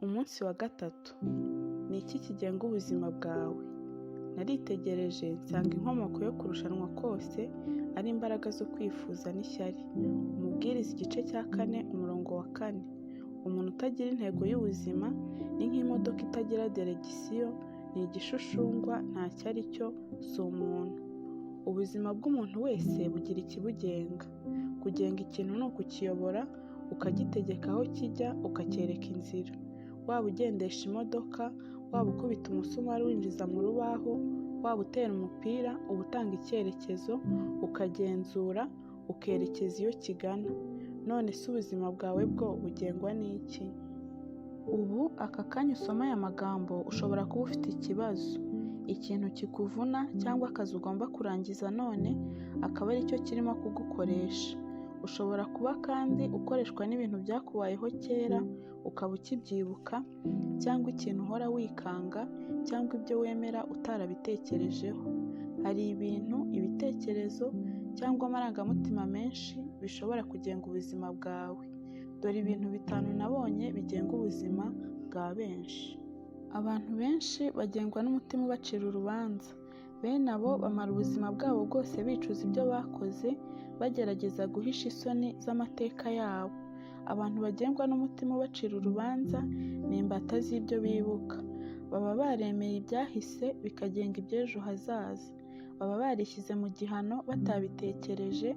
Umunsi wa gatatu. Ni iki kigenga ubuzima bwawe? Naritegereje nsanga inkomoko yo kurushanwa kose ari imbaraga zo kwifuza n'ishyari. Umubwiriza igice cya 4 umurongo wa 4. Umuntu utagira intego y'ubuzima ni nk'imodoka itagira deregisiyo, ni igishushungwa, ntacyo ari cyo, si umuntu. Ubuzima bw'umuntu wese bugira ikibugenga. Kugenga ikintu ni ukukiyobora, ukagitegeka aho kijya, ukacyereka inzira. Waba ugendesha imodoka, waba ukubita umusumari winjiza mu rubaho, waba utera umupira, uba utanga icyerekezo, ukagenzura, ukerekeza iyo kigana. None se ubuzima bwawe bwo bugengwa n'iki? Ubu aka kanya usoma aya magambo ushobora kuba ufite ikibazo, ikintu kikuvuna cyangwa akazi ugomba kurangiza none akaba aricyo kirimo kugukoresha. Ushobora kuba kandi ukoreshwa n'ibintu byakubayeho kera ukaba ukibyibuka, cyangwa ikintu uhora wikanga, cyangwa ibyo wemera utarabitekerejeho. Hari ibintu, ibitekerezo cyangwa amarangamutima menshi bishobora kugenga ubuzima bwawe. Dore ibintu 5 nabonye bigenga ubuzima bwa benshi. Abantu benshi bagengwa n'umutima ubacira urubanza. Bene abo bamara ubuzima bwabo bwose bicuza ibyo bakoze, bagerageza guhisha isoni z'amateka yabo. Abantu bagengwa n'umutima ubacira urubanza ni imbata z'ibyo bibuka. Baba baremeye ibyahise bikagenga iby'ejo hazaza. Baba barishyize mu gihano batabitekereje,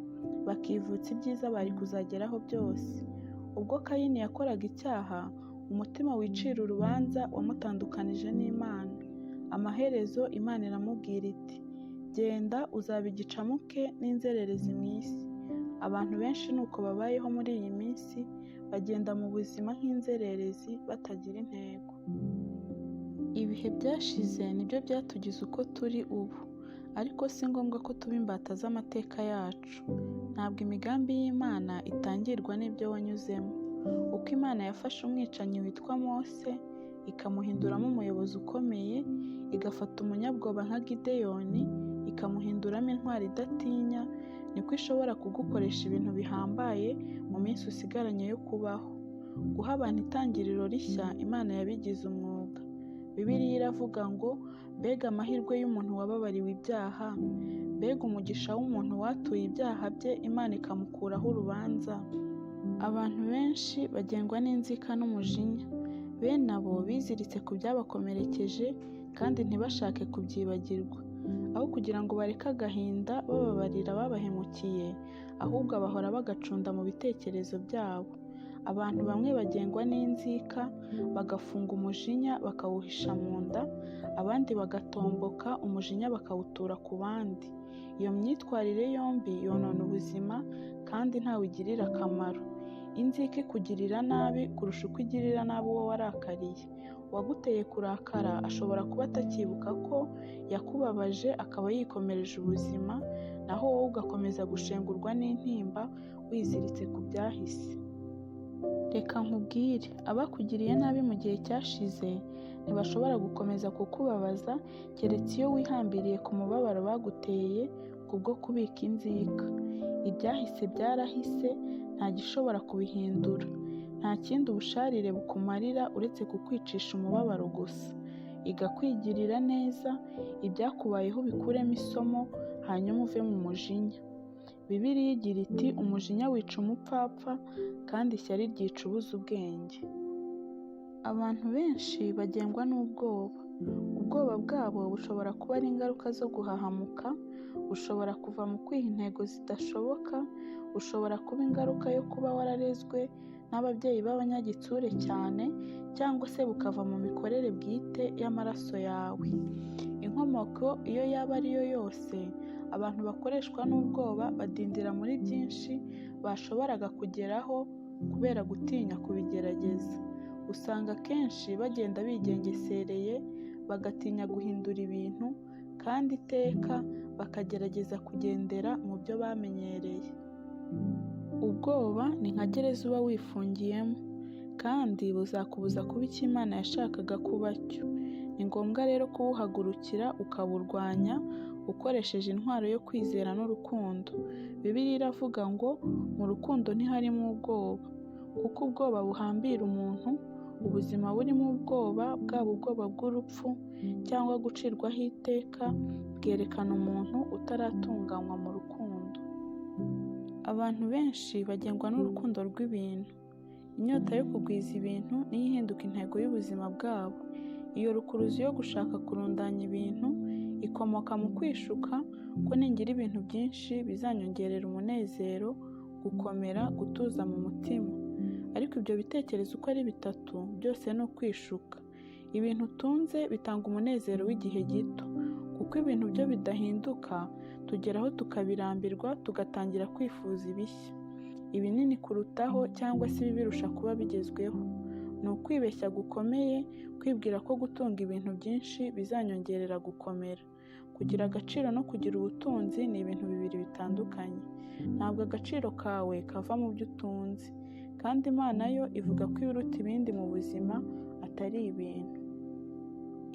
bakivutsa ibyiza bari kuzageraho byose. Ubwo Kayini yakoraga icyaha, umutima wicira urubanza wamutandukanije n'Imana. Amaherezo Imana iramubwira iti: "Genda uzaba igicamuke n'inzererezi mu isi." Abantu benshi nuko babayeho muri iyi minsi, bagenda mu buzima nk'inzererezi batagira intego. Ibihe byashize nibyo byatugize uko turi ubu, ariko si ngombwa ko tuba imbata z'amateka yacu. Ntabwo imigambi y'Imana itangirwa n'ibyo wanyuzemo. Uko Imana yafashe umwicanyi witwa Mose, ikamuhinduramo umuyobozi ukomeye, igafata umunyabwoba nka Gideyoni, ikamuhinduramo intwari idatinya, niko ishobora kugukoresha ibintu bihambaye mu minsi usigaranye yo kubaho. Guha abantu itangiriro rishya Imana yabigize umwuga. Bibiliya iravuga ngo: "Mbega amahirwe y'umuntu wababariwe ibyaha, mbega umugisha w'umuntu watuye ibyaha bye Imana ikamukuraho urubanza." Abantu benshi bagengwa n'inzika n'umujinya. Bene abo biziritse ku byabakomerekeje kandi ntibashake kubyibagirwa. Aho kugira ngo bareke agahinda bababarira ababahemukiye, ahubwo bahora bagacunda mu bitekerezo byabo. Abantu bamwe bagengwa n'inzika, bagafunga umujinya bakawuhisha mu nda, abandi bagatomboka umujinya bakawutura ku bandi. Iyo myitwarire yombi yonona ubuzima kandi ntawe igirira akamaro. Inzika ikugirira nabi kurusha uko igirira nabi uwo warakariye. Uwaguteye kurakara ashobora kuba atakibuka ko yakubabaje akaba yikomereje ubuzima, naho wowe ugakomeza gushengurwa n'intimba wiziritse ku byahise. Reka nkubwire, abakugiriye nabi mu gihe cyashize ntibashobora gukomeza kukubabaza keretse iyo wihambiriye ku mubabaro baguteye kubwo kubika inzika. Ibyahise byarahise, nta gishobora kubihindura. Nta kindi ubusharire bukumarira uretse kukwicisha umubabaro gusa. Iga kwigirira neza, ibyakubayeho ubikuremo isomo, hanyuma uve mu mujinya. Bibiliya igira iti: "Umujinya wica umupfapfa, kandi ishyari ryica ubuze ubwenge." Abantu benshi bagengwa n'ubwoba. Ubwoba bwabo bushobora kuba ari ingaruka zo guhahamuka, bushobora kuva mu kwiha intego zidashoboka, bushobora kuba ingaruka yo kuba wararezwe n'ababyeyi b'abanyagitsure cyane, cyangwa se bukava mu mikorere bwite y'amaraso yawe. Inkomoko iyo yaba ari yo yose, abantu bakoreshwa n'ubwoba badindira muri byinshi bashoboraga kugeraho kubera gutinya kubigerageza. Usanga akenshi bagenda bigengesereye, bagatinya guhindura ibintu, kandi iteka bakagerageza kugendera mu byo bamenyereye. Ubwoba ni nka gereza uba wifungiyemo, kandi buzakubuza kuba icyo Imana yashakaga kuba cyo. Ni ngombwa rero kuwuhagurukira ukaburwanya ukoresheje intwaro yo kwizera n'urukundo. Bibiliya iravuga ngo: "Mu rukundo ntiharimo ubwoba, kuko ubwoba buhambira umuntu, Ubuzima burimo ubwoba, bwaba ubwoba bw'urupfu cyangwa gucirwaho iteka, bwerekana umuntu utaratunganywa mu rukundo. Abantu benshi bagengwa n'urukundo rw'ibintu. Inyota yo kugwiza ibintu niyo ihinduka intego y'ubuzima bwabo. Iyo rukuruzi yo gushaka kurundanya ibintu ikomoka mu kwishuka ko ningira ibintu byinshi bizanyongerera umunezero, gukomera, gutuza mu mutima. Ariko ibyo bitekerezo uko ari bitatu byose ni ukwishuka. Ibintu utunze bitanga umunezero w'igihe gito, kuko ibintu byo bidahinduka, tugeraho tukabirambirwa, tugatangira kwifuza ibishya, ibinini kurutaho cyangwa se ibibirusha kuba bigezweho. Ni ukwibeshya gukomeye kwibwira ko gutunga ibintu byinshi bizanyongerera gukomera. Kugira agaciro no kugira ubutunzi ni ibintu bibiri bitandukanye. Ntabwo agaciro kawe kava mu byo utunze, kandi Imana yo ivuga ko ibiruta ibindi mu buzima atari ibintu.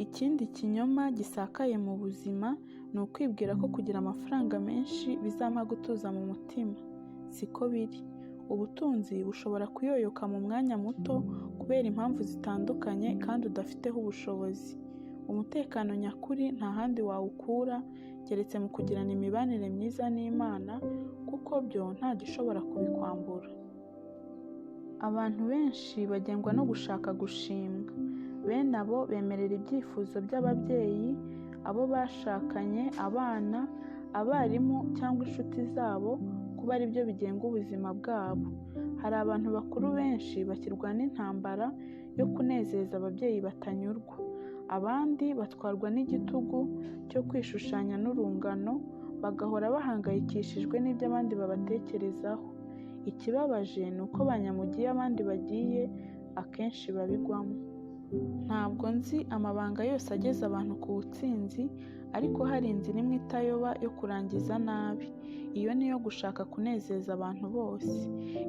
Ikindi kinyoma gisakaye mu buzima ni ukwibwira ko kugira amafaranga menshi bizampa gutuza mu mutima. Siko biri. Ubutunzi bushobora kuyoyoka mu mwanya muto kubera impamvu zitandukanye kandi udafiteho ubushobozi. Umutekano nyakuri nta handi wawukura keretse mu kugirana imibanire myiza n'Imana, kuko byo nta gishobora kubikwambura. Abantu benshi bagengwa no gushaka gushimwa. Bene abo bemerera ibyifuzo by'ababyeyi, abo bashakanye, abana, abarimu cyangwa inshuti zabo kuba ari byo bigenga ubuzima bwabo. Hari abantu bakuru benshi bakirwana intambara yo kunezeza ababyeyi batanyurwa. Abandi batwarwa n'igitugu cyo kwishushanya n'urungano, bagahora bahangayikishijwe n'ibyo abandi babatekerezaho. Ikibabaje ni uko ba nyamugiye abandi bagiye akenshi babigwamo. Ntabwo nzi amabanga yose ageza abantu ku butsinzi, ariko hari inzira imwe itayoba yo kurangiza nabi. Iyo ni iyo gushaka kunezeza abantu bose.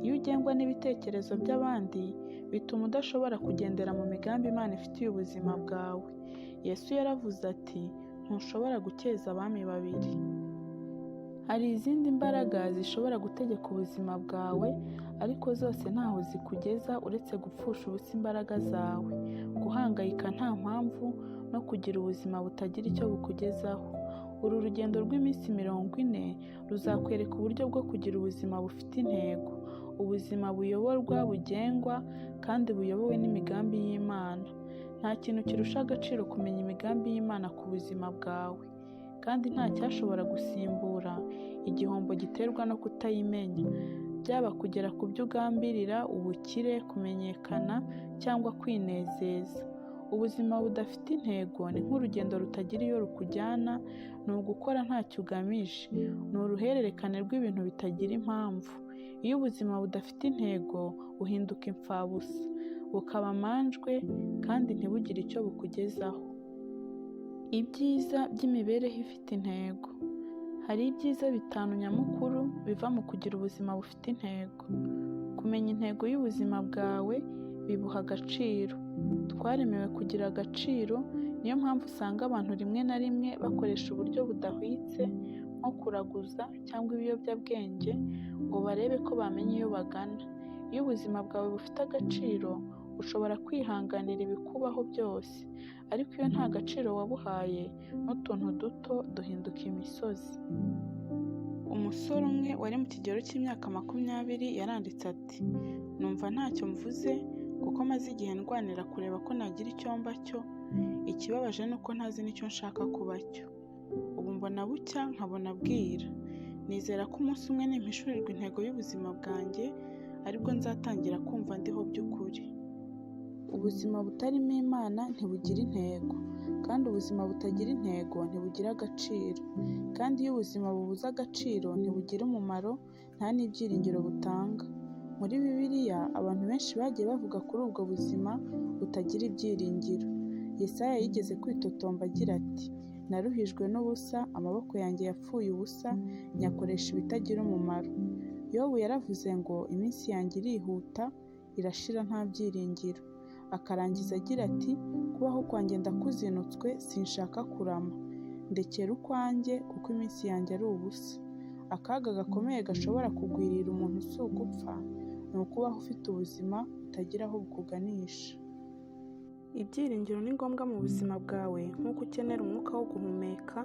Iyo ugengwa n'ibitekerezo by'abandi, bituma udashobora kugendera mu migambi Imana ifitiye ubuzima bwawe. Yesu yaravuze ati, ntushobora gukeza abami babiri. Hari izindi mbaraga zishobora gutegeka ubuzima bwawe, ariko zose ntaho zikugeza uretse gupfusha ubusa imbaraga zawe, guhangayika nta mpamvu no kugira ubuzima butagira icyo bukugezaho. Uru rugendo rw'iminsi 40 ruzakwereka uburyo bwo kugira ubuzima bufite intego, ubuzima buyoborwa, bugengwa kandi buyobowe n'imigambi y'Imana. Nta kintu kirusha agaciro kumenya imigambi y'Imana ku buzima bwawe, kandi nta cyashobora gusimbura igihombo giterwa no kutayimenya, byaba kugera ku byo ugambirira, ubukire, kumenyekana cyangwa kwinezeza. Ubuzima budafite intego ni nk'urugendo rutagira iyo rukujyana, ni ugukora ntacyo ugamije, ni uruhererekane rw'ibintu bitagira impamvu. Iyo ubuzima budafite intego buhinduka imfabusa, bukaba amanjwe kandi ntibugire icyo bukugezaho. Ibyiza by'imibereho ifite intego. Hari ibyiza 5 nyamukuru biva mu kugira ubuzima bufite intego. Kumenya intego y'ubuzima bwawe bibuha agaciro. Twaremewe kugira agaciro, niyo mpamvu usanga abantu rimwe na rimwe bakoresha uburyo budahwitse nko kuraguza cyangwa ibiyobyabwenge ngo barebe ko bamenya iyo bagana. Iyo ubuzima bwawe bufite agaciro, ushobora kwihanganira ibikubaho byose, ariko iyo nta gaciro wabuhaye, n'utuntu duto duhinduka imisozi. Umusore umwe wari mu kigero cy'imyaka 20 yaranditse ati, numva ntacyo mvuze kuko maze igihe ndwanira kureba ko nagira icyo mba cyo, ikibabaje ni uko ntazi n'icyo nshaka kuba cyo. Ubu mbona bucya nkabona bwira. Nizera ko umunsi umwe nimpishurirwa intego y'ubuzima bwanjye, aribwo nzatangira kumva ndiho by'ukuri. Ubuzima butarimo Imana ntibugira intego, kandi ubuzima butagira intego ntibugira agaciro, kandi iyo ubuzima bubuze agaciro ntibugira umumaro, nta n'ibyiringiro butanga. Muri Bibiliya abantu benshi bagiye bavuga kuri ubwo buzima butagira ibyiringiro. Yesaya yigeze kwitotomba agira ati, naruhijwe n'ubusa, amaboko yanjye yapfuye ubusa, nyakoresha ibitagira umumaro. Yobu yaravuze ngo iminsi yanjye irihuta, irashira nta byiringiro. Akarangiza agira ati, kubaho kwanjye ndakuzinutswe, sinshaka kurama. Ndekera ukwanjye kuko iminsi yanjye ari ubusa. Akaga gakomeye gashobora kugwirira umuntu si ugupfa, ni ukubaho ufite ubuzima butagira aho bukuganisha. Ibyiringiro ni ngombwa mu buzima bwawe nk'uko ukenera umwuka wo guhumeka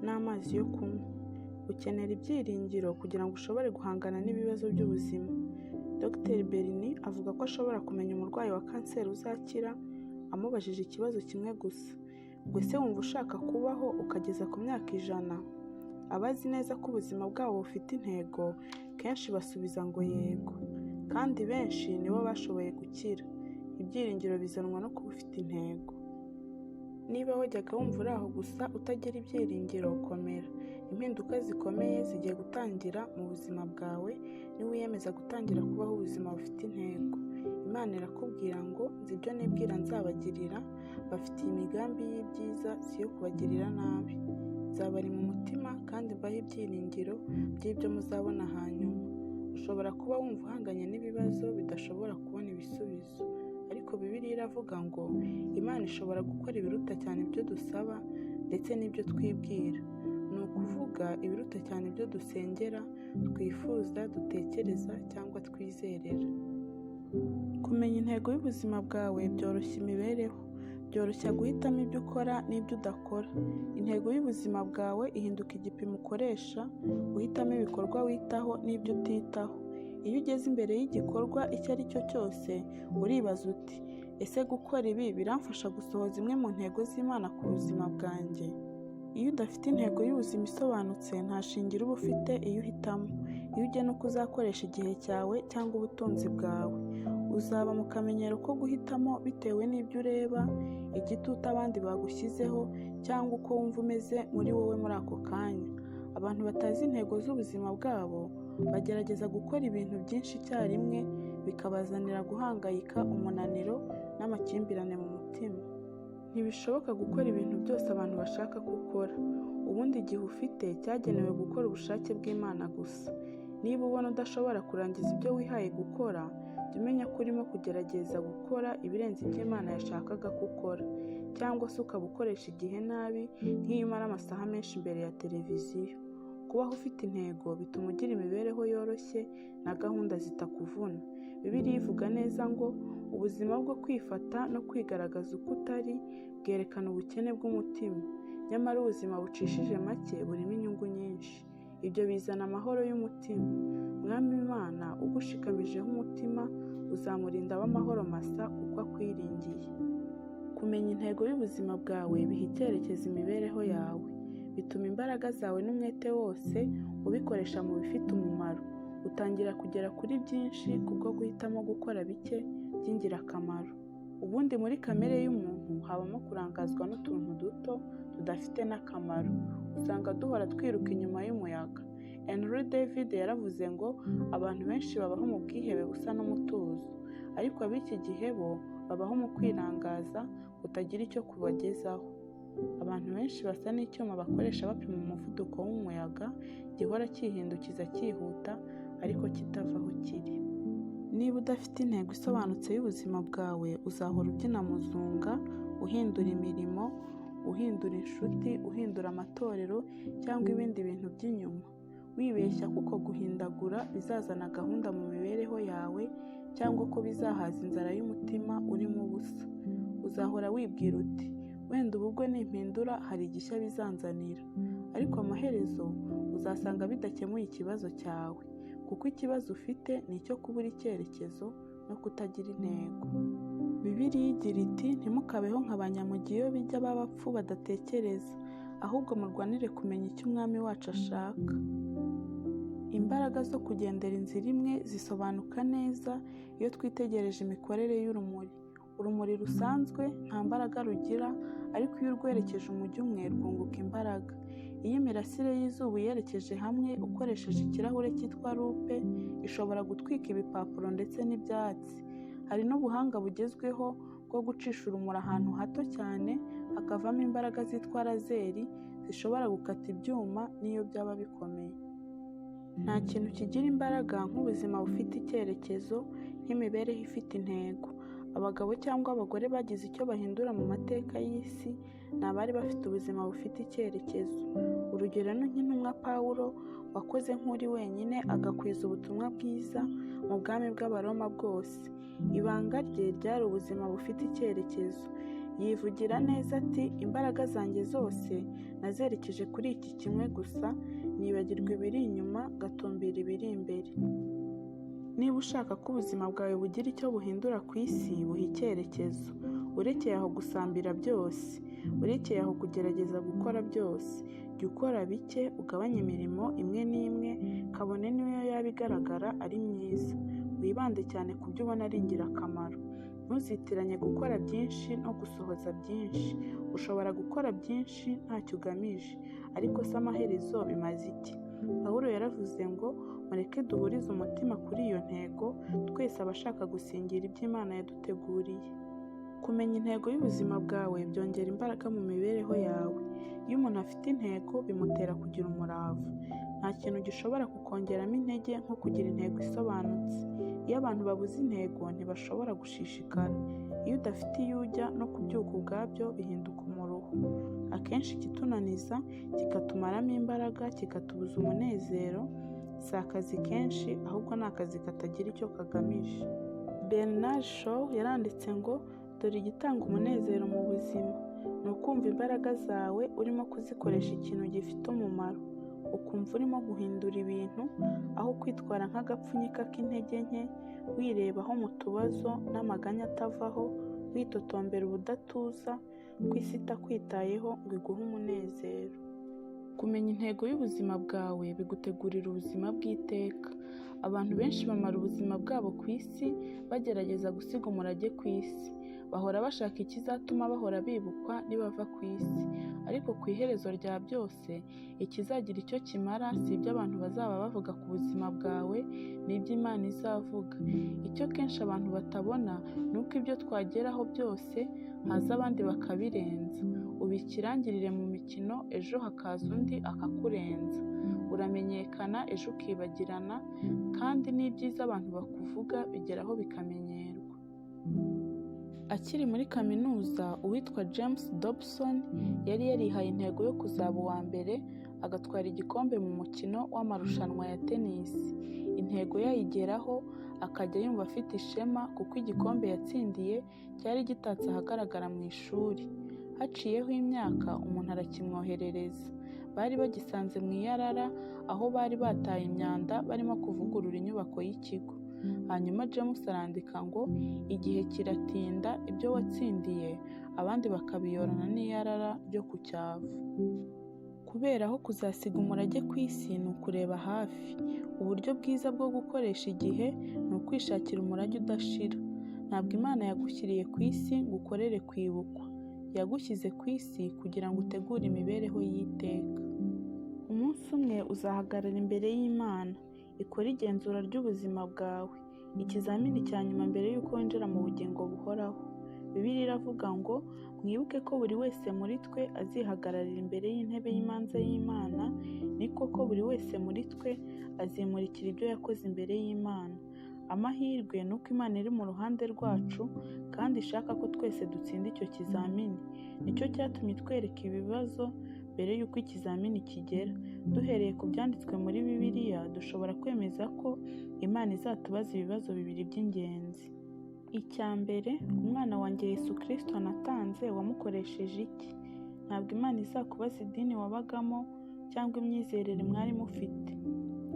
n'amazi yo kunywa. Ukenera ibyiringiro kugira ngo ushobore guhangana n'ibibazo by'ubuzima. Dr Berni avuga ko ashobora kumenya umurwayi wa kanseri uzakira amubajije ikibazo kimwe gusa: ngo ese wumva ushaka kubaho ukageza ku myaka 100? Abazi neza ko ubuzima bwabo bufite intego kenshi basubiza ngo yego, kandi benshi nibo bashoboye gukira. Ibyiringiro bizanwa no kuba ufite intego. Niba wajyaga wumva uri aho gusa utagira ibyiringiro, komera. Impinduka zikomeye zigiye gutangira mu buzima bwawe niwiyemeza gutangira kubaho ubuzima bufite intego. Imana irakubwira ngo nzi ibyo nibwira nzabagirira, bafitiye imigambi y'ibyiza si iyo kubagirira nabi. Nzabari mu mutima kandi mbahe ibyiringiro by'ibyo muzabona hanyuma. Ushobora kuba wumva uhanganye n'ibibazo bidashobora kubona ibisubizo, ariko Bibiliya iravuga ngo Imana ishobora gukora ibiruta cyane ibyo dusaba ndetse n'ibyo twibwira. Ni ukuvuga ibiruta cyane ibyo dusengera, twifuza, dutekereza cyangwa twizerera. Kumenya intego y'ubuzima bwawe byoroshya imibereho, byoroshya guhitamo ibyo ukora n'ibyo udakora. Intego y'ubuzima bwawe ihinduka igipimo ukoresha uhitamo ibikorwa witaho n'ibyo utitaho. Iyo ugeze imbere y'igikorwa icyo ari cyo cyose, uribaza uti ese gukora ibi biramfasha gusohoza imwe mu ntego z'Imana ku buzima bwanjye? Iyo udafite intego y'ubuzima isobanutse, nta shingiro uba ufite iyo uhitamo, iyo ugena uko uzakoresha igihe cyawe cyangwa ubutunzi bwawe. Uzaba mu kamenyero ko guhitamo bitewe n'ibyo ureba, igitutu abandi bagushyizeho cyangwa uko wumva umeze muri wowe muri ako kanya. Abantu batazi intego z'ubuzima bwabo bagerageza gukora ibintu byinshi icyarimwe, bikabazanira guhangayika, umunaniro n'amakimbirane mu mutima. Ntibishoboka gukora ibintu byose abantu bashaka ko ukora. Ubundi igihe ufite cyagenewe gukora ubushake bw'Imana gusa. Niba ubona udashobora kurangiza ibyo wihaye gukora, jya umenya ko urimo kugerageza gukora ibirenze ibyo Imana yashakaga ko ukora, cyangwa se ukaba ukoresha igihe nabi nk'iyo umara amasaha menshi imbere ya televiziyo. Kubaho ufite intego bituma ugira imibereho yoroshye na gahunda zitakuvuna. Bibiliya ivuga neza ngo ubuzima bwo kwifata no kwigaragaza uko utari bwerekana ubukene bw'umutima, nyamara ubuzima bucishije make burimo inyungu nyinshi. Ibyo bizana amahoro y'umutima. Mwami Imana ugushikamijeho umutima uzamurinda ab'amahoro masa kuko akwiringiye. Kumenya intego y'ubuzima bwawe biha icyerekezo imibereho yawe, bituma imbaraga zawe n'umwete wose ubikoresha mu bifite umumaro. Utangira kugera kuri byinshi kubwo guhitamo gukora bike by'ingirakamaro. Ubundi muri kamere y'umuntu habamo kurangazwa n'utuntu duto tudafite n'akamaro, usanga duhora twiruka inyuma y'umuyaga. Henry David yaravuze ngo abantu benshi babaho mu bwihebe busa n'umutuzo, ariko ab'iki gihe bo babaho mu kwirangaza kutagira icyo kubagezaho. Abantu benshi basa n'icyuma bakoresha bapima umuvuduko w'umuyaga, gihora cyihindukiza cyihuta ariko kitava aho kiri. Niba udafite intego isobanutse y'ubuzima bwawe, uzahora ubyina muzunga, uhindura imirimo, uhindura inshuti, uhindura amatorero cyangwa ibindi bintu by'inyuma, wibeshya ko uko guhindagura bizazana gahunda mu mibereho yawe cyangwa ko bizahaza inzara y'umutima urimo ubusa. Uzahora wibwira uti wenda ubu bwo nimpindura hari igishya bizanzanira, ariko amaherezo uzasanga bidakemuye ikibazo cyawe, kuko ikibazo ufite ni icyo kubura icyerekezo no kutagira intego. Bibiliya igira iti ntimukabeho nka banyamugiyo bijya b'abapfu badatekereza, ahubwo murwanire kumenya icyo Umwami wacu ashaka. Imbaraga zo kugendera inzira imwe zisobanuka neza iyo twitegereje imikorere y'urumuri. Urumuri rusanzwe nta mbaraga rugira, ariko iyo urwerekeje umujyo umwe rwunguka imbaraga. Iyo imirasire y'izuba uyerekeje hamwe ukoresheje ikirahure cyitwa loupe, ishobora gutwika ibipapuro ndetse n'ibyatsi. Hari n'ubuhanga bugezweho bwo gucisha urumuri ahantu hato cyane hakavamo imbaraga zitwa lazeri zishobora gukata ibyuma n'iyo byaba bikomeye. Nta kintu kigira imbaraga nk'ubuzima bufite icyerekezo, nk'imibereho ifite intego. Abagabo cyangwa abagore bagize icyo bahindura mu mateka y'isi ni abari bafite ubuzima bufite icyerekezo. Urugero ni nk'intumwa Pawulo wakoze nk'uri wenyine agakwiza ubutumwa bwiza mu bwami bw'Abaroma bwose. Ibanga rye ryari ubuzima bufite icyerekezo. Yivugira neza ati imbaraga zanjye zose nazerekeje kuri iki kimwe gusa, nibagirwa ibiri inyuma ngatumbira ibiri imbere. Niba ushaka ko ubuzima bwawe bugira icyo buhindura ku isi, buha icyerekezo. Urekeye aho gusambira byose, urekeye aho kugerageza gukora byose, jya ukora bike, ugabanye imirimo imwe n'imwe, kabone n'iyo yaba igaragara ari myiza. Wibande cyane ku byo ubona ari ingirakamaro. Ntuzitiranye gukora byinshi no gusohoza byinshi. Ushobora gukora byinshi ntacyo ugamije, ariko se amaherezo bimaze iki? Pawulo yaravuze ngo mureke duhurize umutima kuri iyo ntego, twese abashaka gusingira ibyo Imana yaduteguriye. Kumenya intego y'ubuzima bwawe byongera imbaraga mu mibereho yawe. Iyo umuntu afite intego bimutera kugira umurava. Nta kintu gishobora kukongeramo intege nko kugira intego isobanutse. Iyo abantu babuze intego ntibashobora gushishikara. Iyo udafite iyo ujya no kubyuka ubwabyo bihinduka umuruho. Akenshi ikitunaniza kikatumaramo imbaraga, kikatubuza umunezero, si akazi kenshi ahubwo ni akazi katagira icyo kagamije. Bernard Shaw yaranditse ngo dore igitanga umunezero mu buzima, ni ukumva imbaraga zawe urimo kuzikoresha ikintu gifite umumaro, ukumva urimo guhindura ibintu aho kwitwara nk'agapfunyika k'intege nke, wirebaho mu tubazo n'amaganya atavaho, witotombera ubudatuza, ko isi itakwitayeho ngo iguhe umunezero. Kumenya intego y'ubuzima bwawe bigutegurira ubuzima bw'iteka. Abantu benshi bamara ubuzima bwabo ku isi bagerageza gusiga umurage ku isi. Bahora bashaka ikizatuma bahora bibukwa nibava ku isi. Ariko ku iherezo rya byose, ikizagira icyo kimara si ibyo abantu bazaba bavuga ku buzima bwawe, ni ibyo Imana izavuga. Icyo kenshi abantu batabona ni uko ibyo twageraho byose haza abandi bakabirenza. Uba ikirangirire mu mikino, ejo hakaza undi akakurenza. Uramenyekana, ejo ukibagirana, kandi n'ibyiza abantu bakuvuga bigeraho bikamenyerwa. Akiri muri kaminuza, uwitwa James Dobson yari yarihaye intego yo kuzaba uwa mbere, agatwara igikombe mu mukino w'amarushanwa ya tennis. Intego yayigeraho, akajya yumva afite ishema kuko igikombe yatsindiye cyari gitatse ahagaragara mu ishuri. Haciyeho imyaka umuntu arakimwoherereza. Bari bagisanze mu iyarara aho bari bataye imyanda barimo kuvugurura inyubako y'ikigo. Hanyuma James arandika ngo igihe kiratinda ibyo watsindiye abandi bakabiyorana n'iyarara ryo ku cyavu. Kubera aho kuzasiga umurage ku isi ni ukureba hafi. Uburyo bwiza bwo gukoresha igihe ni ukwishakira umurage udashira. Ntabwo Imana yagushyiriye ku isi ngo ukorere kwibukwa. Yagushyize ku isi kugira ngo utegure imibereho y'iteka. Umunsi umwe uzahagarara imbere y'Imana, ikore igenzura ry'ubuzima bwawe, ikizamini cya nyuma mbere y'uko winjira mu bugingo buhoraho. Bibiliya iravuga ngo mwibuke ko buri wese muri twe azihagararira imbere y'intebe y'imanza y'Imana, ni koko buri wese muri twe azimurikira ibyo yakoze imbere y'Imana. Amahirwe ni uko Imana iri mu ruhande rwacu kandi ishaka ko twese dutsinda icyo kizamini. Nicyo cyatumye itwereka ibibazo mbere y'uko ikizamini kigera. Duhereye ku byanditswe muri Bibiliya, dushobora kwemeza ko Imana izatubaza ibibazo bibiri by'ingenzi. Icya mbere, umwana wanjye Yesu Kristo natanze wamukoresheje iki? Ntabwo Imana izakubaza idini wabagamo cyangwa imyizerere mwari mufite.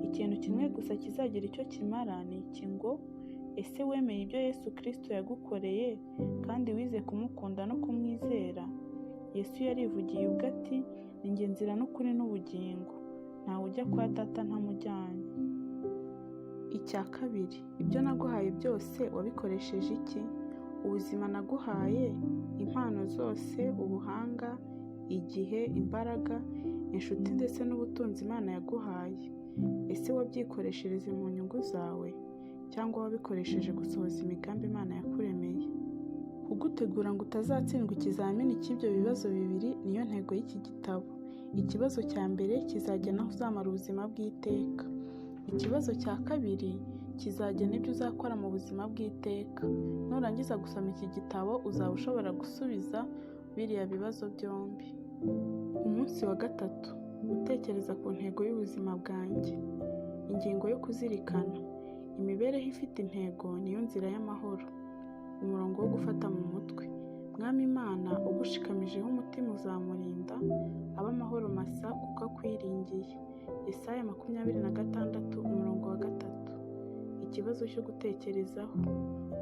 Ikintu kimwe gusa kizagira icyo kimara ni iki ngo ese wemeye ibyo Yesu Kristo yagukoreye kandi wize kumukunda no kumwizera? Yesu yarivugiye ubwe ati ni njye nzira n'ukuri n'ubugingo, ntawe ujya kwa data ntamujyanye. Icya kabiri, ibyo naguhaye byose wabikoresheje iki? Ubuzima naguhaye, impano zose, ubuhanga, igihe, imbaraga, inshuti ndetse n'ubutunzi Imana yaguhaye, ese wabyikoreshereze mu nyungu zawe cyangwa wabikoresheje gusohoza imigambi Imana yakuremeye? Kugutegura ngo utazatsindwa ikizamini cy'ibyo bibazo bibiri niyo ntego y'iki gitabo. Ikibazo cya mbere kizagena aho uzamara ubuzima bw'iteka. Ikibazo cya kabiri kizagena ibyo uzakora mu buzima bw'iteka. Nurangiza gusoma iki gitabo uzaba ushobora gusubiza biriya bibazo byombi. Umunsi wa gatatu, gutekereza ku ntego y'ubuzima bwanjye. Ingingo yo kuzirikana. Imibereho ifite intego niyo nzira y'amahoro. Umurongo wo gufata mu mutwe. Mwami Imana, ugushikamijeho umutima uzamurinda, abe amahoro masa kuko akwiringiye. Yesaya 26 umurongo wa 3. Ikibazo cyo gutekerezaho.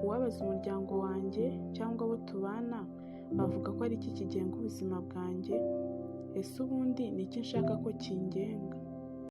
Uwabaza umuryango wanjye cyangwa abo tubana, bavuga ko ari iki kigenga ubuzima bwanjye? Ese ubundi ni iki nshaka ko kingenga?